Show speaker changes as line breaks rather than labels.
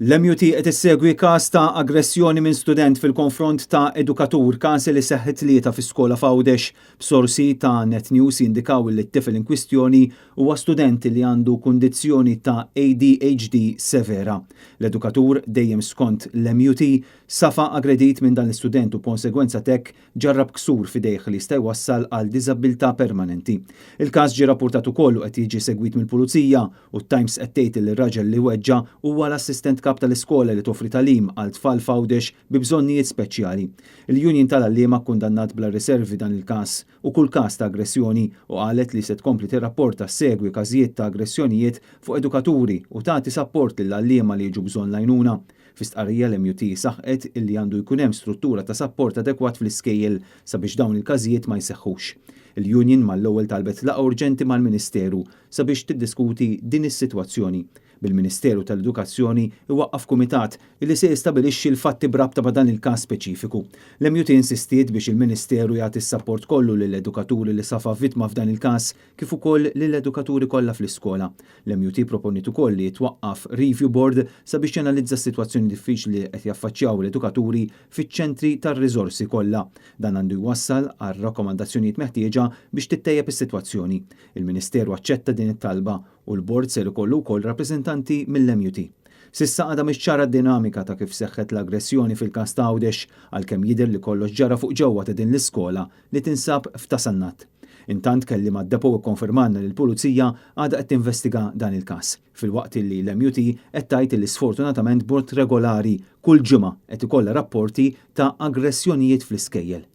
L-MUT qed issegwi każ ta' aggressjoni minn student fil-konfront ta' edukatur, każ li seħħ it-Tlieta fi skola f'Għawdex. B'sorsi ta' Net News jindikaw li t-tifel in kwistjoni huwa student li għandu kundizzjoni ta' ADHD severa. L-edukatur, dejjem skont l-MUT, safa aggredit minn dan l-istudent u konsegwenza t'hekk ġarrab ksur f'idejh li jista' jwassal għal diżabbiltà permanenti. Il-każ ġie rappurtat ukoll u qed jiġi segwit mill-Pulizija u t-Times qed tgħid li r-raġel li weġġa' huwa l-assistent kap tal-iskola li toffri tagħlim għal tfal f'Għawdex bi bżonnijiet speċjali. Il-Union tal-Għalliema kkundannat bla riservi dan il-każ u kull każ ta' aggressjoni u qalet li se tkompli tirrapporta ssegwi każijiet ta' aggressjonijiet fuq edukaturi u tagħti sapport lill-għalliema li jiġu bżonn l-għajnuna. Fi stqarrija l-MUT saħqet illi għandu jkun hemm struttura ta' sapport adekwat fl-iskejjel sabiex dawn il-każijiet ma jseħħux. Il-union mal-ewwel talbet laqgħa urġenti mal-Ministeru sabiex tiddiskuti din is-sitwazzjoni, bil-Ministeru tal-Edukazzjoni iwaqqaf kumitat illi se jistabilixxi l-fatti b'rabta ma' dan il-każ speċifiku. L-MUT insistiet biex il-Ministeru jagħti s-sapport kollu lill-edukaturi li safa vittma f'dan il-każ kif ukoll lill-edukaturi kollha fl-iskola. L-MUT proponiet ukoll li jitwaqqaf review board sabiex janalizza s-sitwazzjoni diffiċli li qed jaffaċċjaw l-edukaturi fiċ-ċentri tar-riżorsi kollha. Dan għandu jwassal għal rakkomandazzjonijiet meħtieġa biex tittejjeb is-sitwazzjoni. Il-Ministeru aċċetta din it-talba u l-bord ser ikollu wkoll rappreżentanti mill-MUT. S'issa għadha mhix ċara d-dinamika ta' kif seħħet l-aggressjoni fil-każ ta' Għawdex, għalkemm jidher li kollox ġara fuq ġewwa ta' din l-iskola li tinsab f'Ta' Sannat. Intant kelliem għad-Depot ikkonfermalna li l-Pulizija għadha qed tinvestiga dan il-każ, filwaqt li l-MUT qed tgħid li sfortunatament b'mod regolari kull ġimgħa qed ikollha rapporti ta' aggressjonijiet fl-iskejjel.